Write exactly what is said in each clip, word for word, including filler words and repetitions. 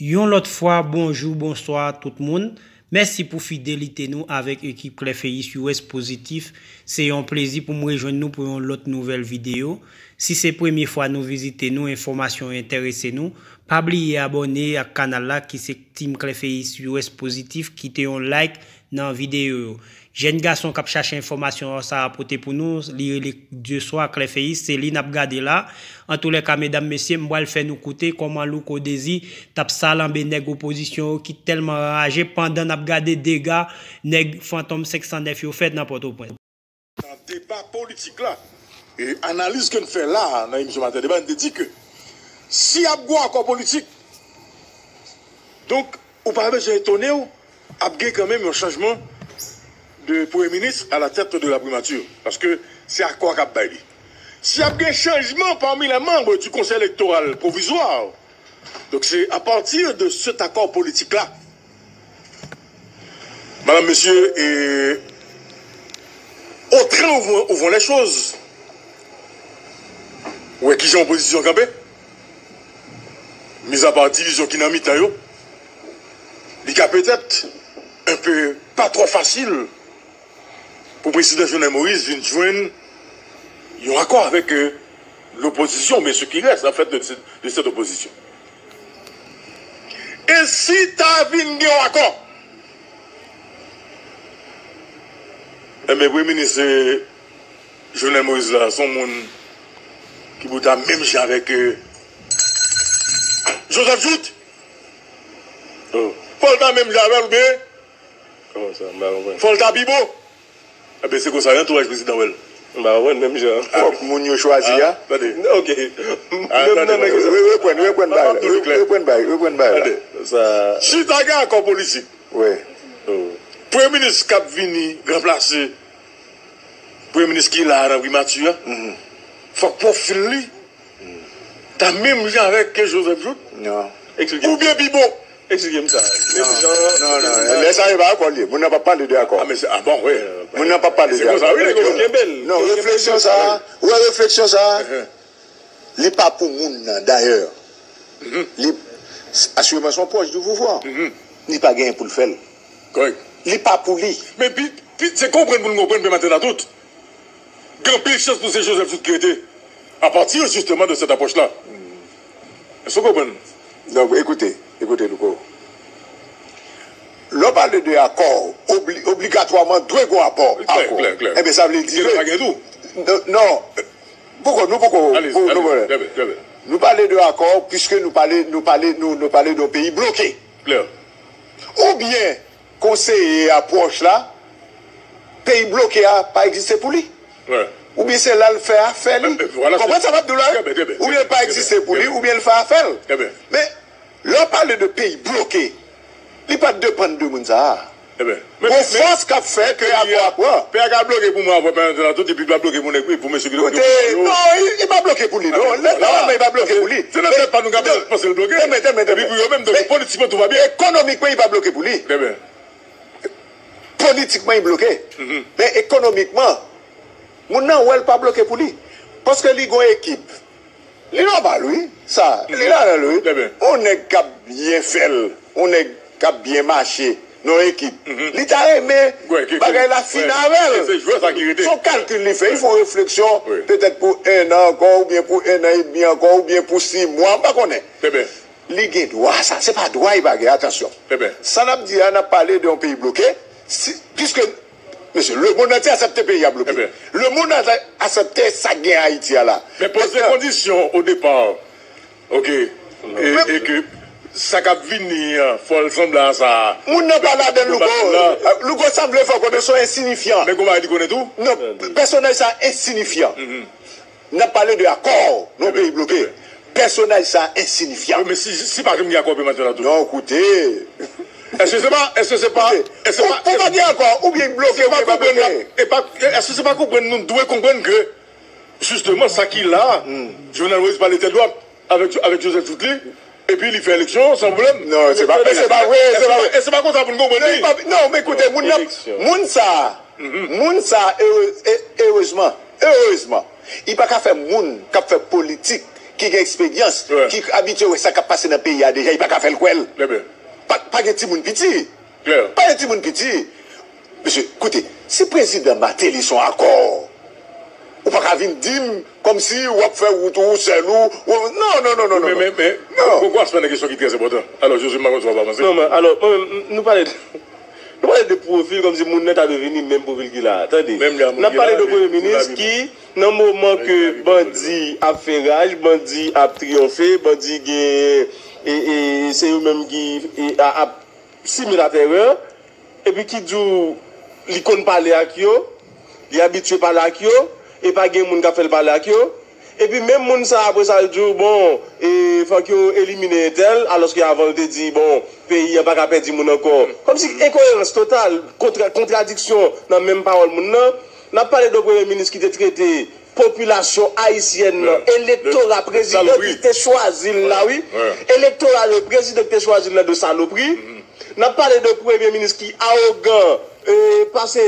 Yon lòt fwa, bonjou, bonswa tout moun. Mèsi pou fidelite nou avèk ekip Klèfeyis U S Pozitif. Se yon plezi pou m rejwenn nou pou yon lòt nouvèl videyo. Si se premye fwa nou vizite nou, enfòmasyon yo enterese nou, pa bliye abòne ak kanal la ki se Team Klèfeyis U S Pozitif, kite yon like nan videyo yo. Jèn gason k ap chache enfòmasyon sa a pote pou nou, li rele Dieusoir Clefeis, se li n ap gade la. Antoulèka, medam, mesye, m pral fè nou koute kòman Louko Dezi t ap salanbe nèg opozisyon yo ki tèlman raje pandan n ap gade dega nèg Fantom senk san nèf yo fè nan Pòtoprens. Nan deba politik la, e analiz ke n fè la a nan emisyon Maten Deba, n te di ke si ap gen akò politik, donk, ou pa bezwen etone w, ap gen kanmenm yon chanjman de premye minis à la tête de la primature, paske se akò a k ap bay li. Si ap gen chanjman parmi les membres du Conseil électoral provisoire, donk se à partir de cet accord politique là, madame, monsieur, et au train où vont, où vont les choses, ou wè kijan opozisyon kanpe. Mizapa divizyon ki nan mitan yo, li ka petèt enpe pa twò fasil pou prezidan Jovenel Moïse vin jwenn yon akò avèk lopozisyon, oubyen ce qui reste en fait de cette opposition. E si ta vin gen yon akò, enben premye minis Jovenel Moïse la se yon moun ki pou ta menm jan avèk Joseph Jouthe. Fò l ta menm jan avè l oubyen fò l ta pi bon. Enben se konsa wi antouraj prezidan wè l. M pa konprann menm jan. Fòk moun yo chwazi a. Tande. Ok. Menm nan nèg yo. Reprann, reprann bagay la. Reprann bagay, reprann bagay la. Tande. Sa. Si ta gen akò politik. Wi. Premye minis k ap vini ranplase premye minis ki la a nan primati a, fòk pwofil li ta menm jan avèk ke Joseph Jouthe. Non. Eksplike m. Oubyen pi bon. Eksplike m sa. Menm jan. Non, non, non. Lè sa yo pa akò l ye. Moun nan p ap pale de akò. Ah, men se, ah bon, wi. Moun nan p ap pale de akò. Se konsa, wi, nèg yo kenbe l. Non, refleksyon sa a, ou wè refleksyon sa a, li pa pou moun nan, dayè. Li, asireman se yon pwòch di pouvwa. Li pa genyen pou l fè l. Kòrèk. Li pa pou li. Men pi, pi, se konprann pou n konprann, Pè Maten Latout. Gen anpil chans pou se Joseph Jouthe ki rete. A pati jisteman de sèt apwòch la. Èske w konprann? Donk, ekoute, ekoute, Louko. Lè w pale de akò, obli, obligatwaman dwe gen akò. Klè, klè, klè. Enben, sa vle di ke. Gen dwa pa gen tou. Non, non. Poko, nou poko. Alezi, alezi. Trè byen, trè byen. Nou pale de akò, piske nou pale, nou pale, nou, nou pale de yon peyi bloke. Klè. Oubyen, konseye apwòch la, peyi bloke a pa egziste pou li. Oubyen se la l fè afè li. Konprann sa m ap di w la wi? Oubyen l pa egziste pou li, oubyen l fè afè l. Men, lè w pale de peyi bloke, li pa depann de moun sa a. Gon fòs k ap fè ke akò a pran. Peyi a ka bloke pou mwen avè w, Pè Maten Latout, epi l pa bloke pou nèg, pou mesye ki. Kote, non, li pa bloke pou li, non. Nòmalman, li pa bloke pou li. Se nan tèt pa nou k ap panse l bloke. Epi pou yo menm, donk, politikman, tou va byen. Ekonomikman, li pa bloke pou li. Trè byen. Politikman, li bloke. Men ekonomikman, moun nan wè l pa bloke pou li. Paske li gon ekip. Li nòmal, wi. Sa, li ladan l, wi. Trè byen. Yon nèg k ap byen fè l, yon nèg k ap byen mache nan yon ekip. Li ta renmen bagay la fini avè l. Se jwè sa ki rete. Se yon kalkil li fè. Li fè yon refleksyon, petèt pou en an ankò, oubyen pou en an edmi ankò, oubyen pou sis mwa, m pa konnen. Trè byen. Li gen dwa sa. Se pa dwa li pa gen, atansyon. Sa n ap di a, n ap pale de yon peyi bloke. Si, piske, mesye, lemonn antye aksepte peyi a bloke. Lemonn antye aksepte sa k gen Ayiti a la. Men poze kondisyon o depa, ok, e, e ke sa k ap vini an, fò l sanble a sa. Moun nan pa ladan l, Louko. Louko sanble fò konnen se yon ensinifyan. Men gon bagay li konnen tou? Non, pèsonaj sa ensinifyan. N ap pale de akò nan yon peyi bloke. Pèsonaj sa ensinifyan. Wi, men si, si pa janm gen akò, Pè Maten Latout. Non, koute. Èske se pa, èske se pa, èske se pa, pou pa gen akò, oubyen bloke, oubyen pa bloke. E pa, èske se pa konprann nou dwe konprann ke, jisteman, sa ki la a, Jovenel Moïse pale tèt dwat avèk, avèk Joseph Jouthe li, epi li fè eleksyon san pwoblèm. Non, se pa, se pa vre, se pa vre. E se pa konsa pou n konprann li. Non, men koute, moun nan, moun sa a, moun sa a, erezman, erezman, li pa ka fè moun k ap fè politik ki gen eksperyans, ki abitye wè sa k ap pase nan peyi a deja, li pa ka fè l kwè l. Pa, pa gen timoun piti. Pa gen timoun piti. Mesye, koute, si prezidan Martelly se yon akò, ou pa ka vin di m kòmsi w ap fè wout ou sèl ou. Non, non, non, non, non. Men, men, men, gon aspè nan kesyon ki trè enpòtan. Alò, Josué, m pa konn si w ap avanse. Non, men, alò, mwen menm, nou pale de, nou pale de pwofil kòmsi moun nan ta dwe vini menm pwofil ki la a. Tande, n ap pale de premye minis ki, nan moman ke bandi ap fè raj, bandi ap triyonfe, bandi gen, e, e, se yo menm ki, e, a, ap simen laterè, epi ki di w li konn pale ak yo, li abitye pale ak yo, e pa gen moun k ap fè l pale ak yo. Epi menm moun sa a, apre sa, l di w, bon, e, fòk yo elimine entèl, alòske avan l te di, bon, peyi an pa ka pèdi moun ankò. Kòmsi enkoyerans total, kontra-, kontradiksyon nan menm pawòl moun nan. N ap pale de yon premye minis ki te trete popilasyon ayisyèn nan, elektora prezidan ki te chwazi l la, wi. Elektora le prezidan ki te chwazi l la de salopri. N ap pale de premye minis ki awogan, e, pase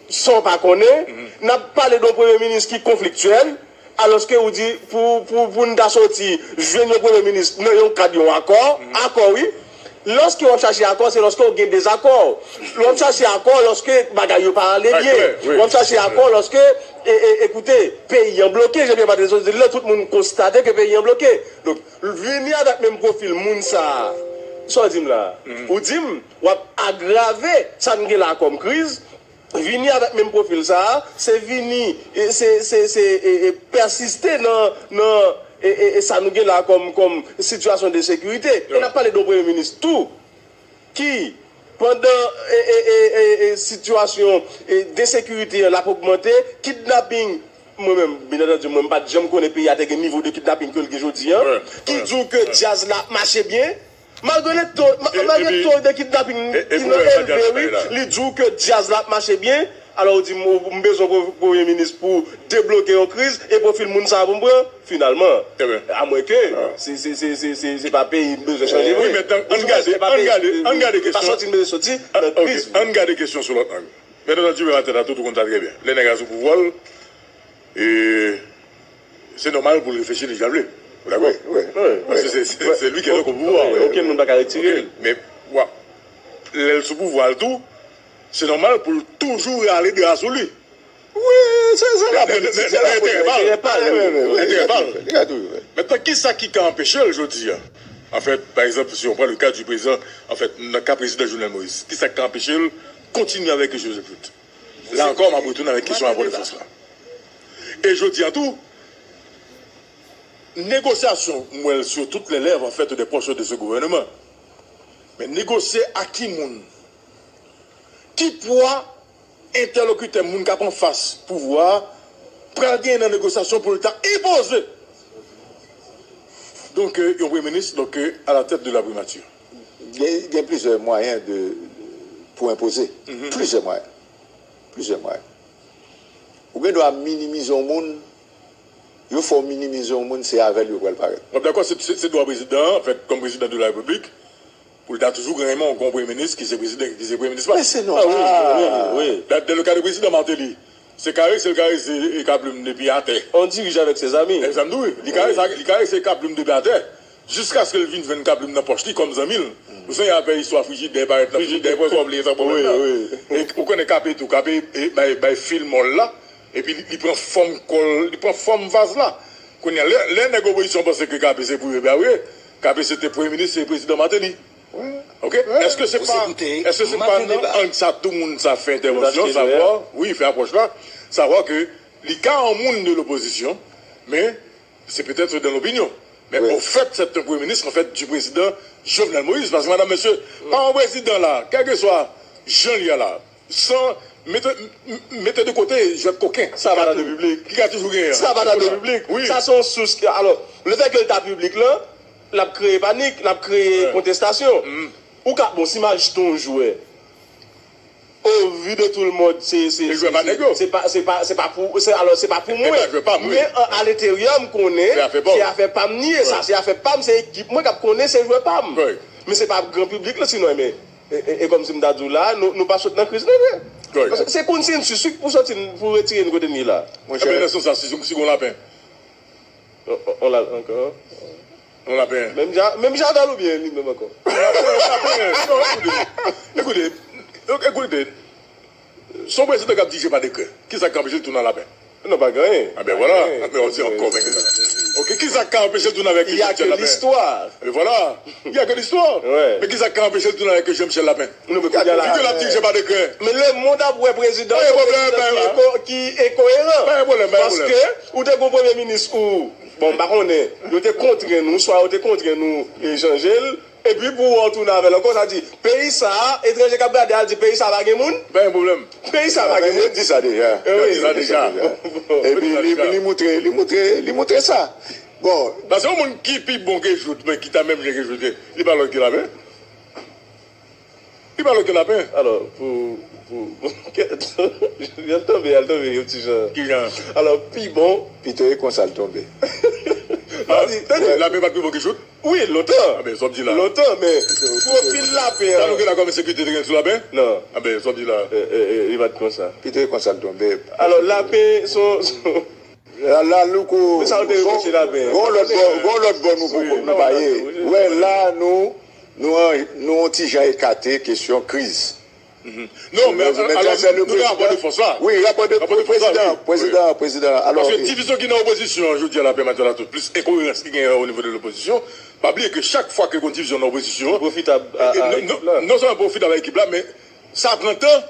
san w pa konnen. N ap pale de yon premye minis ki konfliktyèl. Alòske ou di pou, pou, pou n ta soti jwenn yon premye minis nan yon kad yon akò, akò wi. Lòske w ap chache akò, se lòske w gen dezakò. W ap chache akò lòske bagay yo pa ale byen. W ap chache akò lòske, e, e, ekoute, peyi an bloke, jan Pierre Martelly sot di l lan, tout moun konstate ke peyi an bloke. Donk, vini avèk menm pwofil moun sa a, sa w di m la? Ou di m, w ap agrave sa n gen la kòm kriz, vini avèk menm pwofil sa a, se vini, e, se, se, se, e, e, pèsiste nan, nan, e, e, e sa nou gen la kòm, kòm sitiyasyon de sekirite. E n ap pale de yon premye minis tou, ki, pandan, e, e, e, e, e, sitiyasyon, e, de sekirite an ap ogmante, kidnaping, mwen menm, byen antandi, mwen m pa t janm konnen peyi a te gen nivo de kidnaping ke l gen jodi an, ki di w ke djaz la ap mache byen, malgre le to, ma- E- malgre epi- to de kidnaping e- epi ki ou nan wè sa elve, djaz wi, la. Li di w ke djaz la ap mache byen. Alò, ou di m, ou- m bezwen pre- premye minis pou debloke yon kriz, e pwofil moun sa a pou m pran. Finalman, Ebyen. Amwen ke Ah. se, se, se, se, se, se pa peyi m bezwen chanje Wi, vre. Men tan, ann gade, ann gade, ann gade kesyon. Pa sòti m bezwen soti Ah, nan ok, kriz. Ann gade kesyon sou lòt ang. Byen antandi, men atè la, tout ou konn sa trè byen. Lè nèg la sou pouvwa l, e, se nòmal pou l reflechi li jan l vle. Ou dakò? Wi, wi. Paske se, se, se li ki est au pouvoir. Okenn moun pa ka retire l. Men, wa, lè l sou pouvwa l tou, se nòmal pou l toujou rale dra sou li. Wi, se, se la politik, se la politik. Enterè pa l. Enterè pa l. Li ka toujou fè. Mentnan, kisa ki ka anpeche l jodi a? Anfèt, pa egzanp, si on pran le ka di prezidan, anfèt, nan ka prezidan Jovenel Moïse, kisa ki ka anpeche l kontinye avèk kesyon Joseph Jouthe? La ankò, m ap retounen avèk kesyon rapò de fòs la. E jodi a tou, négociation, m wè l sur toutes les lèvres, en fait, des proches de ce gouvernement. Men negosye ak ki moun? Ki pwa entèlokitè moun k ap anfas pouvwa a pral genyen nan negosyasyon pou l ta enpoze donk, euh, yon premye minis donk, euh, à la tête de la primature? Gen, gen plizyè mwayen de, pou enpoze. Plizyè mwayen. Plizyè mwayen. Ou gen dwa minimize yon moun, yo fè w minimize yon moun, se avè l yo pral parèt. W ap dakò, se, se, se dwa prezidan an, anfèt, kòm prezidan de la repiblik, pou l ta toujou renmen yon premye minis ki se prezidan, ki se premye minis pa. Men se nòmal. Ah, wi, wi, wi. Dans, dans le cas de prezidan Martelly, se karese l karese e ka plim depi atè. On dirige avec ses amis. Egzanp tou, wi. Li karese, li karese ka plim depi atè. Jiskaske l vin jwenn ka plim nan pòch li kòm zanmi l. Ou sonje avè istwa frijidè parèt nan frijidè, pran kòb li, sa pwoblèm nan. Wi, wi. E ou konnen K P tou, K P, e, bay, bay fil mòl la, epi li, li pran fòm kò l, li pran fòm vaz la. Kounye a, lè, lè nèg opozisyon panse ke K P se pou yo, ben wi, K P se te premye minis, se prezidan Martelly. Wi. Oke? Èske se pa, èske se pa nan ang sa tou moun sa fè entèvansyon, savwa, wi, fè apwòch la, savwa ke li ka yon moun de lopozisyon, men se petèt dan lopinyon. Men o fèt, se te premye minis, an fèt, di prezidan Jovenel Moïse. Paske, madanm, mesye, pa yon prezidan la, kèlkeswa jan li ye la, san mete, m- mete de kote jwèt koken. Sa pa nan de piblik. Ki ka toujou genyen. Sa pa nan de piblik. Wi. Sa se yon sous ki, alò, lefètke l ta piblik lan, l ap kreye panik, l ap kreye kontestasyon. Ou ka, bon, si m achte yon jwè, au vu de tout le monde, se, se, se, se pa, se pa, se pa pou, se, alò, se pa pou mwen. Men, a, a lenteryè, m konnen se afè pa m li ye, sa se afè pa m, se ekip mwen k ap konnen se jwè pa m. Men se pa gran piblik lan, sinon, men, e, e, e kòmsi m ta di w la, nou, nou pa sot nan kriz non, vre. Paske se konsensis wi k pou soti n, pou retire n kote n ye la. Monchè. Ebyen, nan sans sa, si, si gon lapen, On, on, on la ankò. On lapen. Menm ja, menm Jadòl oubyen li menm ankò? On lapen, on lapen. Non, ekoute. Ekoute. Ekoute. Se yon prezidan k ap dirije pa dekrè. Kisa k ka anpeche l tounen an lapen? Non, pa gen anyen. Ah ben voilà. Ah ben on dit encore, men. Ok, kisa k ka anpeche l tounen avèk Jean-Michel Lapin? Il y a que l'histoire. Ah ben voilà. Il y a que l'histoire. Men kisa k ka anpeche l tounen avèk Jean-Michel Lapin? Non, men kounye a la, vin ke l ap dirije pa dekrè. Men lemonn ap wè prezidan, se yon prezidan ki enko-, ki enkoyeran. Pa gen pwoblèm, pa gen pwoblèm. Paske ou te gen yon premye minis ou, bon, m pa konnen, yo te kontre nou, swa yo te kontre nou e chanje l, epi pou w tounen avè l ankò, sa di, peyi sa a, etranje k ap gade a, l di, peyi sa a pa gen moun? Pa gen pwoblèm. Peyi sa a pa gen moun? Yo di sa deja. Yo di sa deja. Epi li, li moutre, li moutre, li moutre sa. Bon. Paske yon moun ki pi bon ke Jout, men ki ta menm jan ke Jout, li pa lòt ke Lapin. Li pa lòt ke Lapin. Alò, pou, pou, pou, y al tonbe, y al tonbe, yon ti jan. Ki jan? Alò, pi bon. Pito e konsa l tonbe. Tande, Lapin pa t pi bon ke Jout? Wi, lontan. Ah ben, sa w ap di la. Lontan, men pwofil Lapin an. Sa nou gen la kòm ensekirite te gen sou Lapin? Non. Ah ben, sa w ap di la. E, e, e, li pa t konsa. Pito e konsa l tonbe. Alò, Lapin, son, son, La, la, Louko, gon, gon lòt bò, gon lòt bò nou poko, nou pa ye. Wè, la, nou, nou an, nou an ti jan ekate kesyon kriz. Non, men alò, nou gen rapò de fòs la. Wi, rapò de fòs la, prezidan, prezidan, prezidan. Alò, paske divizyon ki nan opozisyon an, jodi a, la, pèmèt la tout plis enkoyerans ki genyen o nivo de lopozisyon. Pa bliye ke chak fwa ke gon divizyon nan opozisyon an, non, non sèlman pwofitab a ekip la, men sa pran tan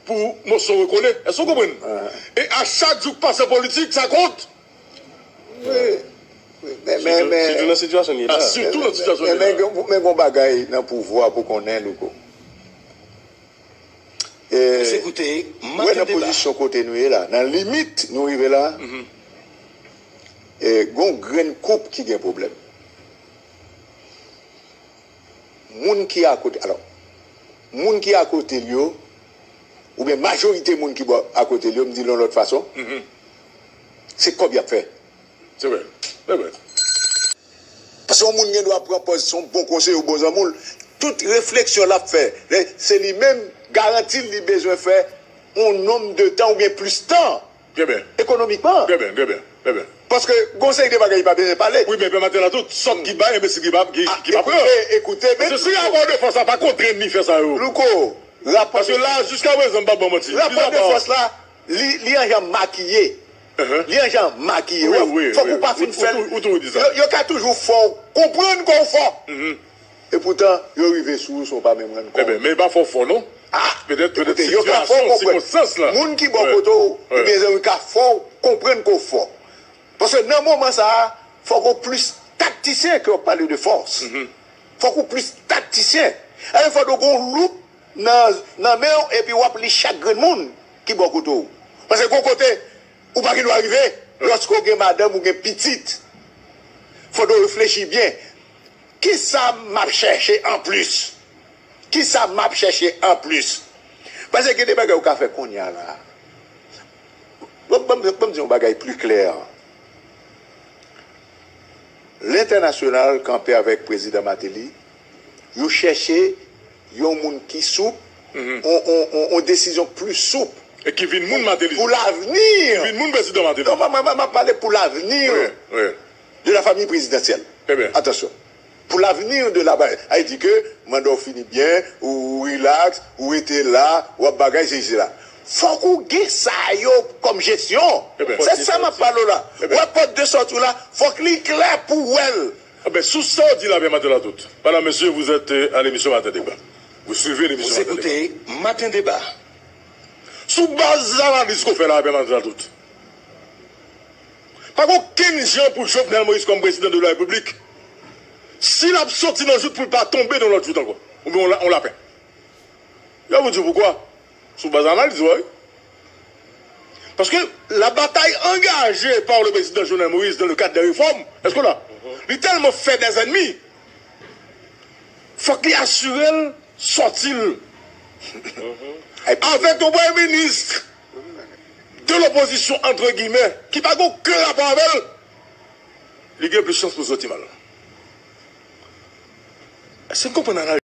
pou moso rekole. Èske w konprann? E a chak jou k pase an politik, sa kont. Wi. Wi. Men, men, men, sitou nan sitiyasyon n ye la. Sitou nan sitiyasyon n ye la. Men, men, men gon bagay nan pouvwa pou konnen, Louko. E, wè nan pozisyon kote nou ye la, nan limit nou rive la, e, gon grenn koup ki gen pwoblèm. Moun ki akote, alò, moun ki akote l yo, oubyen majorite moun ki bò akote l yo, m di l yon lòt fason, se kòb y ap fè. Se vre, se vre. Paske yon moun gen dwa pran pòz se yon bon konseye ou bon zanmi w, tout refleksyon l ap fè, se li menm garanti l li bezwen fè yon nonm de tan oubyen plis tan. Trè byen. Ekonomikman. Trè byen, trè byen, trè byen. Paske gon seri de bagay li pa bezwen pale. Wi, men pè maten la tout, sòt ki bay, enbesil ki pa, ki, ki pa pran. Ekoute, ekoute, men. Paske si rapò de fòs la pa kontrenn li fè sa yo. Louko, rapò de fòs. Paske la, jiska prezan, m p ap ba w manti. Rapò de fòs la, li, li an jan makiye. Li an jan makiye. Wi, wi, wi. Fòk ou pa fin fè l. Ou tou, ou tou di sa. Yo, yo ka toujou fè w konprann ke w fò. Epoutan, yo rive sou ou san w pa menm rann kont. Eben, men e pa fè w fò non. Petèt, petèt sitiyasyon, sikonstans la. Moun ki bò kote w, ebyen, yo ka fè w konprann ke w fò. Paske nan moman sa a, fòk ou plis taktisyen ke w ap pale de fòs. Fòk ou plis taktisyen. Sa vle di fòk ou gen yon loup nan, nan men w epi w ap li chak grenn moun ki bò kote w. Paske gon kote, ou pa gen dwa rive, lòske w gen madanm, ou gen pitit. Fòk ou reflechi byen. Kisa m ap chèche anplis? Kisa m ap chèche anplis? Paske gen de bagay ou ka fè kounye a la. Bon, bon, bon, bon, m di yon bagay pli klè. Lentènasyonal kanpe avèk prezidan Martelly, yo chèche yon moun ki soup, yon, yon, yon, yon desizyon pli soup. E ki vin moun Martelly. Pou lavni. Ki vin moun prezidan Martelly. Non, m, m, m, m ap pale pou lavni de la famille présidentielle. Trè byen. Atansyon. Pour l'avenir de la, sa vle di ke manda w fini byen, ou rilaks, ou rete la, w ap bagay, sesi, sela. Fòk ou gen sa yo kòm jesyon. Se sa m ap pale w la. Wè pòt de sòti w la, fòk li klè pou w wè l. Eben, sou sa w di la, Pè Maten Latout. Madame, Monsieur, vous êtes, euh, à l'émission Matin Débat. Vous suivez l'émission Matin Débat. Vous écoutez Matin Débat. Sou baz analiz ke w fè la, Pè Maten Latout, pa gen okenn jan pou Jovenel Moïse kòm prezidan de la Repiblik, si l ap soti nan jout pou l pa tonbe nan lòt jout ankò, oubyen yon la-, yon lapen. Je vais vous dire pourquoi. Sou baz analiz ou a, wi. Parce que la bataille engagée par le président Jovenel Moïse dans le cadre des réformes, èske w la? Li tèlman fè dèzènmi, fòk li asire l sòti l. Avèk yon premye minis de lopozisyon, antre giyimè, ki pa gen okenn rapò avè l, li gen plis chans pou l sòti mal. Èske n konprann analiz?